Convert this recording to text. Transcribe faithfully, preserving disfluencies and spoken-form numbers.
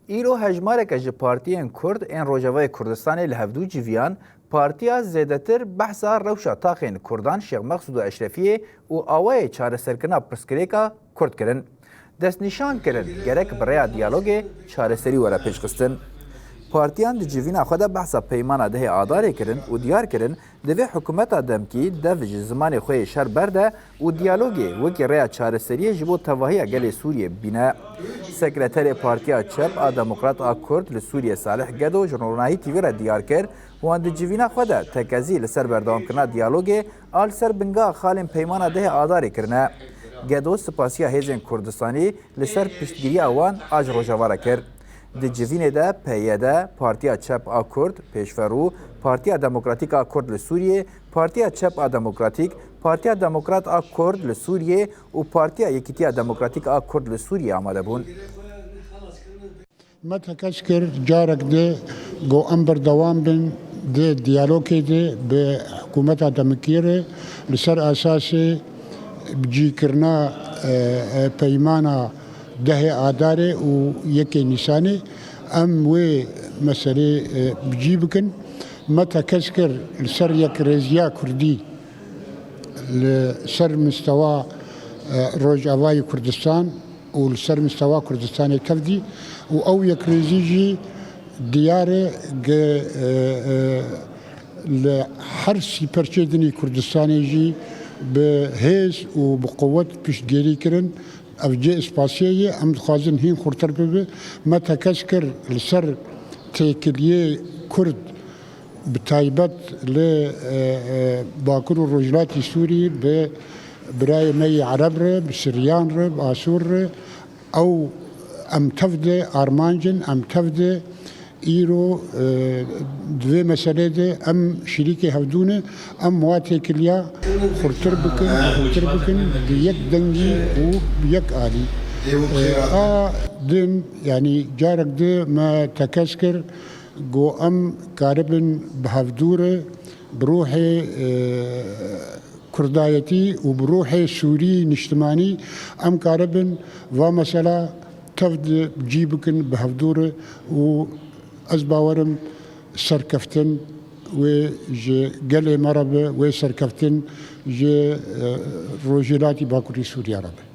Îro hejmareke ji partiyên Kurd ên Rojavayê Kurdistanê li hevdû civiyan, partiya zêdetir behsa rewşa taxên Kurdan Şêx Mexsûd û Eşrefiyê û awayê çareserkirina pirsgirêka Kurd kirin. Destnîşan kirin, gerek bi rêya diyalogê çareserî were pêşxistin. Partiyan di civîna xwe de behsa peymana dehê Adarê kirin û diyar kirin, divê hikûmeta demkî dev ji zimanê xwe yê şer berde û diyalogê wekî rêya çareseriyê ji bo tevahiya gelê Sûriyê bibîne. Sekreterê Partiya Çep a Demokrat a Kurd li Sûriyê Salih Gedo ji Ronahî T V re diyar kir, wan di civîna xwe de tekezî li ser berdewamkirina diyalogê a li ser bingeha xalên peymana dehê Adarê kirine. Gedo spasiya hêzên Kurdistanî li ser piştgiriya wan a ji Rojava re kir. Di civînê de P Y D, Partiya Çep a Kurd, Pêşverû, Partiya Demokratîk a Kurd li Sûriyê, Partiya Çep a Demokratîk, Partiya Demokrat a Kurd li Sûriyê û Partiya Yekîtiya Demokratîk a Kurd li Sûriyê amade bûn. Me tekez kir carek di ku em berdewam bin di diyalogê de bi hikûmeta demkî re li ser esasê bicîkirina, e, e, peymana dehê Adarê û yekê Nîsanê em wê meselê, e, bicî bikin. Me tekez kir li ser yekrêziya Kurdî li ser mistewa, e, Rojavayê Kurdistan û li ser mistewa Kurdistanê tevdî û ew yekrêzî jî diyar e ge, e, e, li her sî perçê dinî Kurdistanê jî bi hêz û bi quwet piştgirî kirin. Ev cê spasiyê ye, em dixwazin hîn xurtir bibe. Me tekez kir li ser têkiliyê Kurd, bi taybet li, e, e, Bakur û Rojhilatî Sûrî bi birayê me yê Ereb re, bi Siryan re, bi Asûr re, ew em tev de armanc in, em tev de îro, e, di vê meselê de em şirîkê hevdû ne, em wa têkiliya xurtir bikin, xurtir bikin, bi yek dengî û bi yek alî. E, a din, yanî carek di me tekez kir, Go em karibin bi hevdû re bi ruhê, e, kurdayetî û bi ruhê sûrî niştimanî em karibin va mesela tev di cî bikin bi hevdû re û ez bawerim serkeftin wê ji gelê me re be, wê serkeftin ji, e, Rojhilatî Bakurî Sûriya re be.